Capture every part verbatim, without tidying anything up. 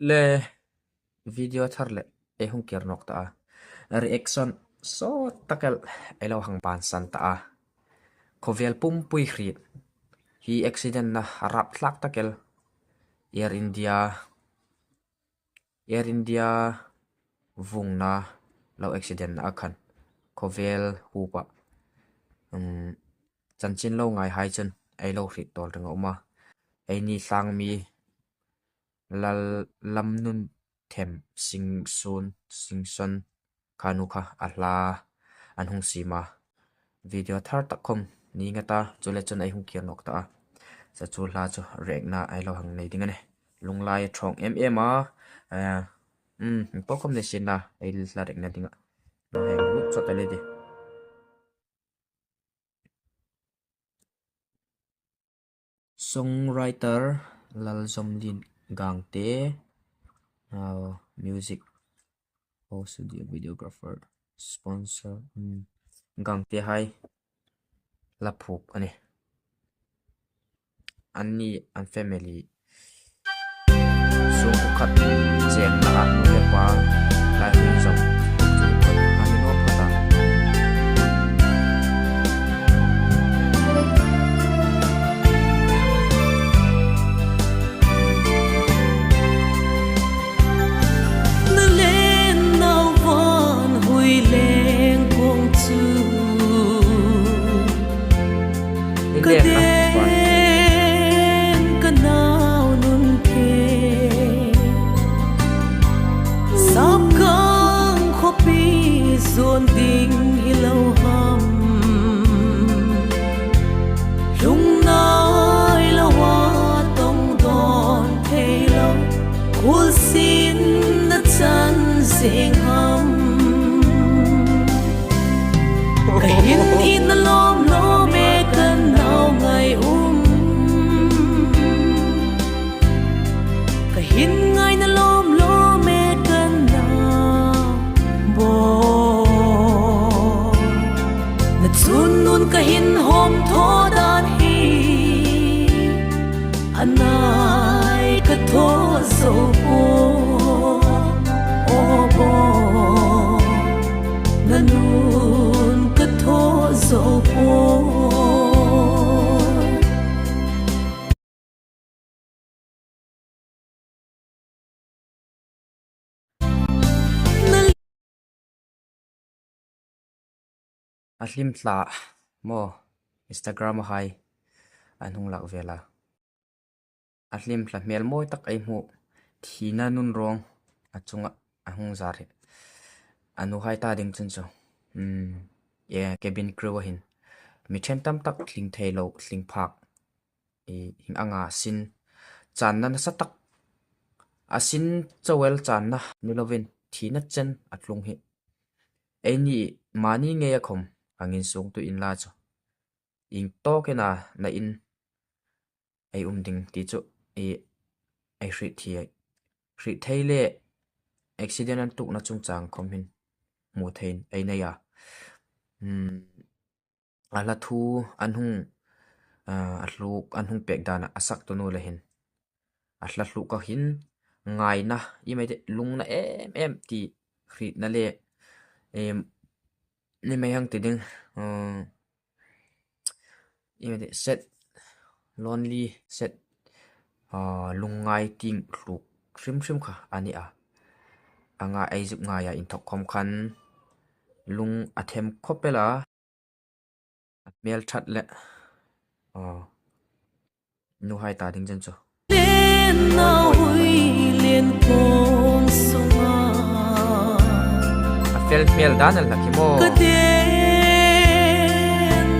Le video thar le ei hung kir nawk ta a. Reaction sawt tak el ei lo hang bansan ta a. Khawvel pumpui hriet hi accident-na a rap thlak tak el. Air India, Air India vungna lo accident-na a khan khawvel hupa, um, chanchin lo ngai hai chun ei lo hriet tawl ring a um a. Eini tlangmi Lallamnunthem Singson, Singson kha nu kha a hla an hung siem a. Video thar tak khawm ni nga ta, chule chun ei hung kir nawk ta a. Chu chu hla chu react-na ei lo hang nei ding a nih. Lunglai ṭhawng em em a. Eh, um, po khawm nei sin la, ei hla react-na ding a. Lo hang lut chawt a le di. Songwriter Lalzawmlien Gangte, uh, music, audio videographer, sponsor, um, Gangte hai la phuok a nih. Anni an family sung khat chengna a nu le pa lai hun zong a ni nawk phawt a. Na len nau van hui leng kong chu. Ka den ka nau nun the. Sap kang khawpi zuon ding hi lo ham. Lungngai lo a tong dawn thei lo. Kul sin na chan zing ham. Ka hin i na lawm lawm e ka nau ngai um. Ka hin ngai na lawm lawm e ka nau bawn. Na chun nun ka hin hawm thaw dan hi. A nai ka thaw zo po, aw bawn, na nun ka thaw zo po. A hlim tla maw, Instagram-a hai an hung lak vel a. A hlim tla hmel mawi tak ei hmu, thina nun rawng a chunga a hung zar hi. A nuhai ta ding chun chu, um, e, cabin crew a hin mi ṭhen tam tak tling thei lo, tling phak, e, hieng anga sin channa nasa tak, a sin chauh el channa ni lovin thina chen a tlung hi. Eini mani ngeia khawm ang insungtu inla chu, ieng tawk ina na in ei um ding ti chu, e, ei hriet thei, hriet thei le accident an tukna chungchang khawm hin hmu theiin ei nei a. Hmm. A hla thu an hung, ah, a hluk an hung pek dana a saktu nu le hin a hla hluk a hin ngaina, i mai te lungna em em ti hrietna le, em, ni mai hang ti ding, um, i mai te sad, lonely, sad, ah, lungngai ting hluk hrim hrim kha a ni a. Anga ei zuk ngaia inthok khawm khan lung a them khawp el a. A hmel ṭhat le, aw, nuhai ta ding chen chu. Len nau hui len kong sunga. A fel hmel dan el hla khi maw. Ka den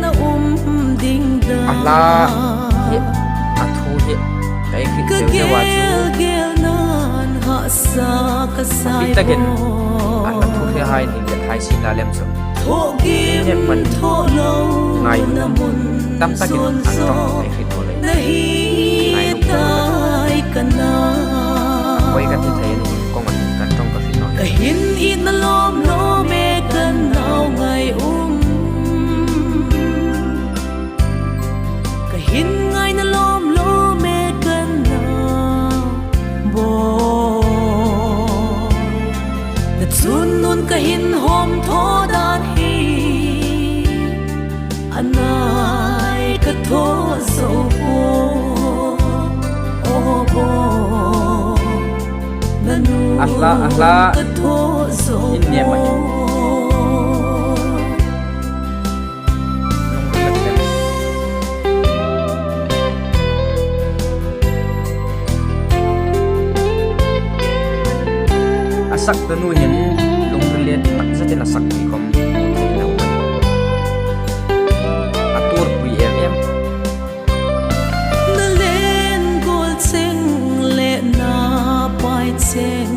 na um ding dan. A hla hi, a thu hi, ka ei hriet zeu zeu a chu. Ka gel gel nan hahsa ka sai. A hla thu hi hai ding det hai si la lem chu. Thaw gim thaw lo na mun tam takin an ṭawng ei hriet naw lei. Na hi tai ka na. Koi ka ti thei ni kong an kan ṭawng ka hriet naw. Ka hin i na lawm lawm e ka nau ngai um. Ka hin ngai na lawm lawm e ka nau bawn. Hla, a hla. In nem a hin. A sak tanu hin lungril le tak zetin a sak ti khom. A tuorpui em em. Na len gol cheng le na pai cheng,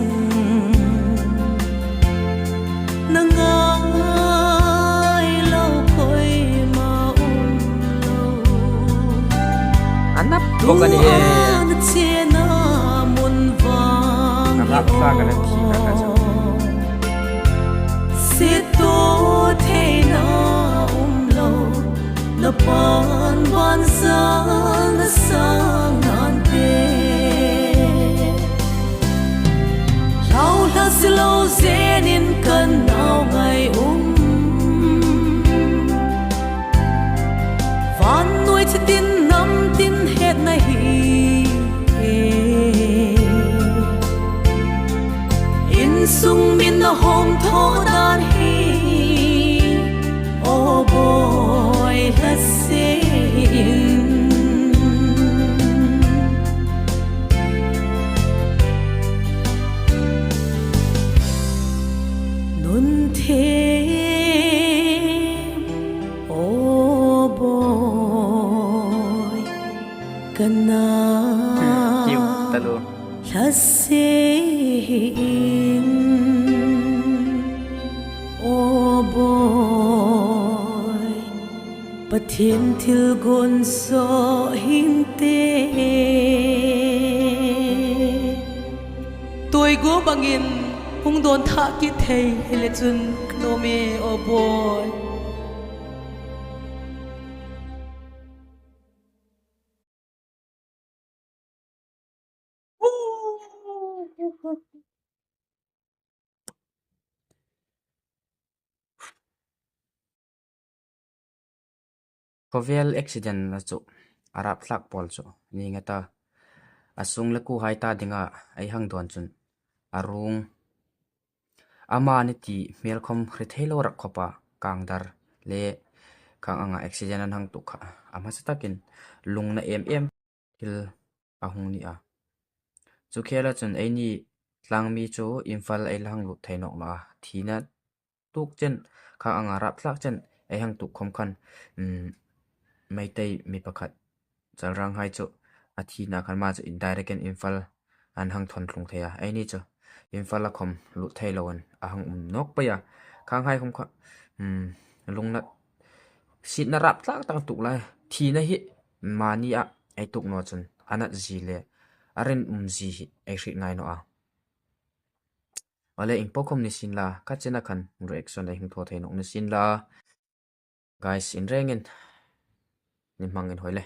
na ngai lo koima um lo. A nap bok a ni e. Tuhin a chena mun vang a nap hlak a na thi ka ka chu. Sieto theina um lo. Na pan ban sang na sang nan te. Hlau hla si lo zenin kan nau ngai um. Van nuoi chitin nam tin het na hi. Insung min na hawm thaw dan hi. Aw bawi hla se in. Nun them, aw bawi, ka na. Kiu, talu. Hla se in, aw bawi, Pathien thil gon saw hin te. Tawi go bangin hung dawn thak kit thei hi le chun ka nuom e, aw bawi. Khawvel accident a chu, a rap thlak pawl chu, ni nga ta, a sung le kuhai ta dinga, ei hang dawn chun, a rung. Ama ni ti hmel khom hre thei lo rak khawpa, kang dar le khang anga accident an hang tuk kha. A hmasa takin lungna em em thil a hung ni a. Chu khela chun eini tlangmi chu Imphal ei la hang lut thei nawk naw a. Thina tuk chen, khang anga rap thlak chen, ei hang tuk khom khan, um, Meitei mi pakhat Chalranghai chu a thina khan ama chu indirect in Imphal an hang thawn tlung thei a. Eini chu Imphal a khom lut thei loin a hang um nawk pei a. Khanghai khom kha, um, lungna sietna rap thlak tak tuk lai. Thina hi mani a ei tuk naw chun a nat zie le a rinum zie hi ei hriet ngai naw a. Awle, ieng po khom ni sien la, ka chena khan reaction ei hung thaw thei nawk ni sien la. Guys, in rengin ni hmangin hawi le.